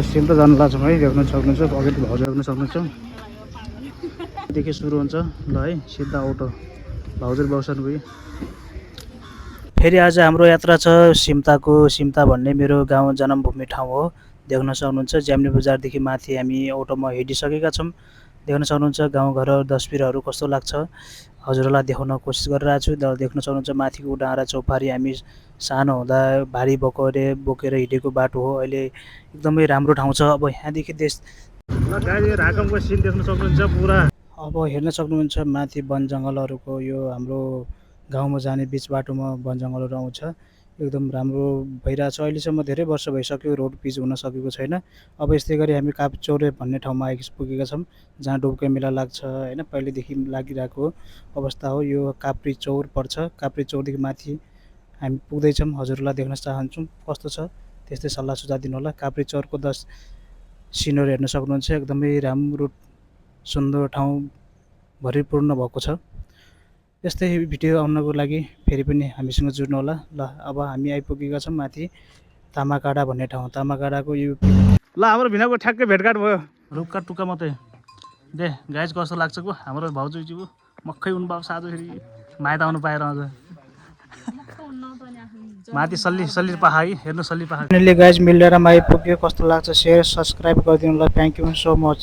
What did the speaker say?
SIM त जानु लाग्छौँ है, देख्न सक्नुहुन्छ अगाडि भाउजू देख्न सक्नुहुन्छ। देखि सुरु हुन्छ ल है, सिधा अटो भाउजू बस्छन् गई। फेरि आज हाम्रो यात्रा छ सिम्ताको। सिम्ता भन्ने मेरो गाउँ जन्मभूमि ठाउँ हो, देख्न सक्नुहुन्छ। ज्याम्ने बजारदेखि माथि हामी अटोमा हिँडिसकेका छौँ। देख्न सक्नुहुन्छ गाउँघर तस्बिरहरू कस्तो लाग्छ हजुरहरूलाई देखाउन कोसिस गरिरहेको छु। देख्न सक्नुहुन्छ माथिको डाँडा चौपारी हामी सानो हुँदा भारी बोकेर हिँडेको बाटो हो। अहिले एकदमै राम्रो ठाउँ छ। अब यहाँदेखि राकमको सिन देख्न सक्नुहुन्छ पुरा। अब हेर्न सक्नुहुन्छ माथि वन जङ्गलहरूको यो हाम्रो गाउँमा जाने बिच बाटोमा वन जङ्गलहरू आउँछ। एकदम राम्रो भइरहेछ। अहिलेसम्म धेरै वर्ष भइसक्यो रोड पिच हुन सकेको छैन। अब यस्तै गरी हामी काप्चौरे भन्ने ठाउँमा आइपुगेका छौँ, जहाँ डुब्के मेला लाग्छ होइन, पहिलेदेखि लागिरहेको अवस्था हो। यो काप्री चौर पर्छ। काप्री चौरदेखि माथि हामी पुग्दैछौँ। हजुरहरूलाई देख्न चाहन्छौँ कस्तो छ, त्यस्तै सल्लाह सुझाव दिनुहोला। काप्री चौरको सिनहरू हेर्न सक्नुहुन्छ। एकदमै राम्रो सुन्दर ठाउँ भरिपूर्ण भएको छ। यस्तै भिडियो आउनको लागि फेरि पनि हामीसँग जुड्नु होला। ल अब हामी आइपुगेका छौँ माथि तामाकाडा भन्ने ठाउँ। तामाकाडाको यो ल हाम्रो भिनाको ठ्याक्कै भेटघाट भयो। रुखका टुक्का मात्रै दे गाइज कस्तो लाग्छ को हाम्रो भाउजूज्यू मक्खै हुनु भएको छ आज। फेरि माइत आउनु पाएर आज माथि सल्ली पाखा है, हेर्नु सल्ली पाखा। गाइज मिलेर आइपुग्यो। कस्तो लाग्छ सेयर सब्सक्राइब गरिदिनु होला। Thank you so much.